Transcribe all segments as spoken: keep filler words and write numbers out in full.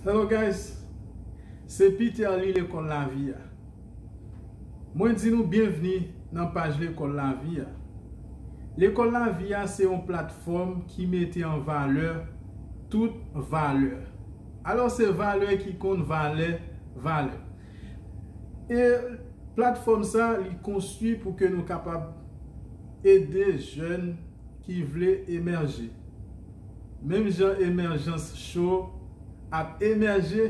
Hello guys, se Peter li Lekòl Lavi a. Mwen di nou byenvni nan paj Lekòl Lavi a. Lekòl Lavi a se yon platfòm ki mete an valè tout valè. Alò se valè ki konn valè, valè. E platfòm sa, li konstwi pou ke nou kapab ede jèn ki vle emèje. Menm jan emèjans cho ap emèje,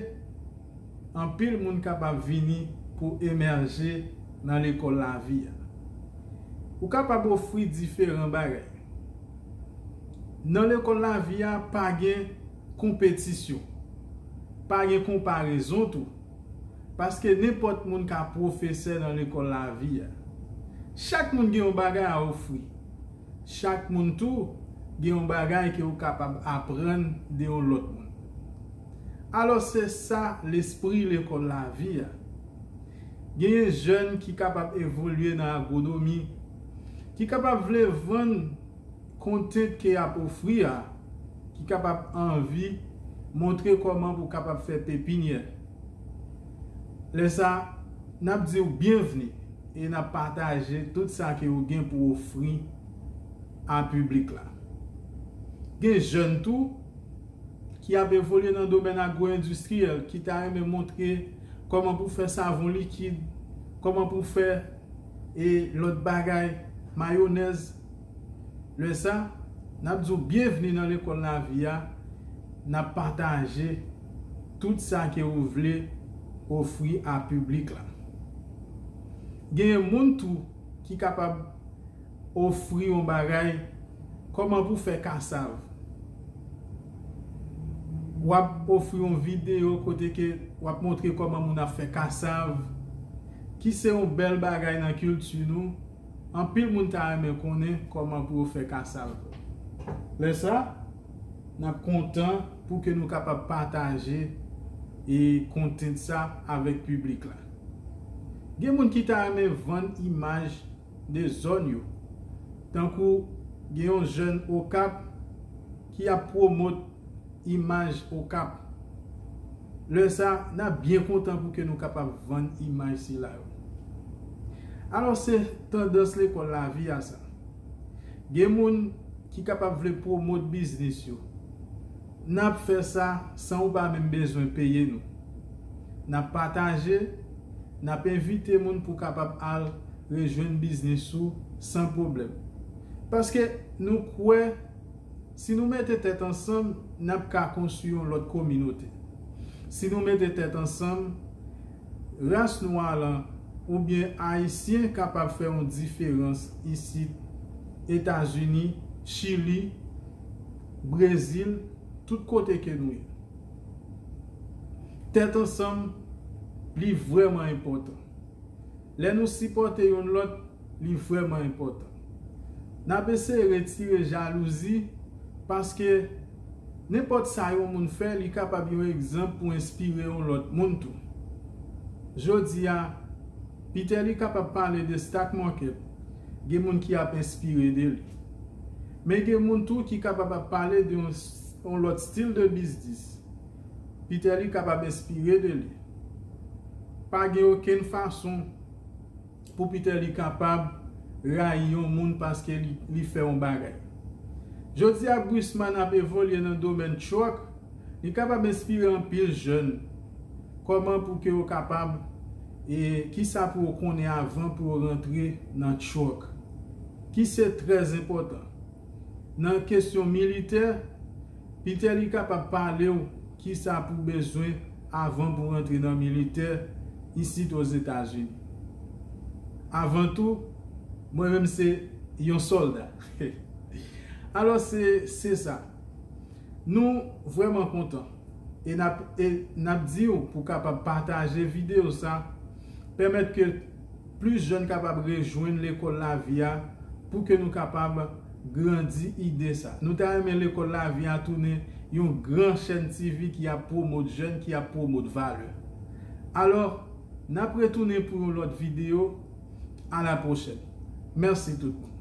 anpil moun kapab vini pou emèje nan Lekòl Lavi a. Ou kapab ofri diferan bagay. Nan Lekòl Lavi a, pa gen konpetisyon. Pa gen konparezon tou. Paske nenpòt moun ka pwofesè nan Lekòl Lavi a. Chak moun gen yon bagay a ofri. Chak moun tou gen yon bagay ke ou kapab aprann de yon lòt moun. Alò se sa lespri Lekòl Lavi a. Genyen jèn ki kapab evolye nan agwonomi, ki kapab vle vann content ke y ap ofri a, ki kapab anvi montre kòman pou kapab fè pepinyè. Lè sa, n ap di w byenvni e n ap pataje tout sa ke w gen pou ofri a piblik la. Gen jèn tou ki ap evolye nan domèn agwo-endistriyèl, ki ta renmen montre kòman pou fè savon likid, kòman pou fè e lòt bagay, mayonèz. Lè sa, n ap di w byenvni nan Lekòl Lavi a, n ap pataje tout sa ke ou vle ofri a piblik la. Genyen moun tou ki kapab ofri yon bagay, kòman pou fè kasav. W ap ofri yon videyo kote ke w ap montre kòman moun ap fè kasav, ki se yon bèl bagay nan kilti nou. Anpil moun ta renmen konnen kòman pou yo fè kasav. Lè sa, n ap kontan pou ke nou kapab pataje e content sa avèk piblik la. Gen moun ki ta renmen vann imaj de zòn yo. Tankou gen yon jèn Okap ki ap pwomot imaj Okap. Lè sa, n ap byen kontan pou ke nou kapab vann imaj sila yo. Alò se tandans Lekòl Lavi a sa. Gen moun ki kapab vle pwomot biznis yo. N ap fè sa san ou pa menm bezwen peye nou. N ap pataje, n ap envite moun pou kapab al rejwenn biznis ou san pwoblèm. Paske nou kwè, si nou mete tèt ansanm, n ap ka konstwi yon lòt kominote. Si nou mete tèt ansanm, ras nwa lan oubyen Ayisyen kapab fè yon diferans isit, Etazini, Chili, Brezil, tout kote ke nou ye. Tèt ansanm, li vrèman enpòtan. Lè nou sipòte youn lòt, li vrèman enpòtan. N ap eseye retire jalouzi, paske nenpòt sa yon moun fè, li kapab yon egzanp pou enspire yon lòt moun tou. Jodi a, Peter li kapab pale de stock market, gen moun ki ap enspire de li. Men gen moun tou ki kapab ap pale de yon, yon lòt stil de biznis. Peter li kapab enspire de li. Pa gen okenn fason pou Peter li kapab rayi yon moun paske li, li fè yon bagay. Jodi a, Burisma ap evolye nan domèn truck, li kapab enspire anpil jèn. Kòman pou ke yo kapab, e kisa pou yo konnen avan pou yo rantre nan truck, ki se trè enpòtan. Nan kesyon militè, Peter li kapab pale w kisa pou bezwen avan pou rantre nan militè isit Ozetazini. Avan tou, mwen menm se yon sòlda. Alò se, se sa. Nou vrèman kontan. E n ap, e n ap di w pou kapab pataje videyo sa, pèmèt ke plis jèn kapab rejwenn Lekòl Lavi a pou ke nou kapab grandi ide sa. Nou ta renmen Lekòl Lavi a tounen yon gran chèn T V ki ap pwomot jèn, ki ap pwomot valè. Alò, n ap retounen pou yon lòt videyo. A la pwochèn. Mèsi tout moun.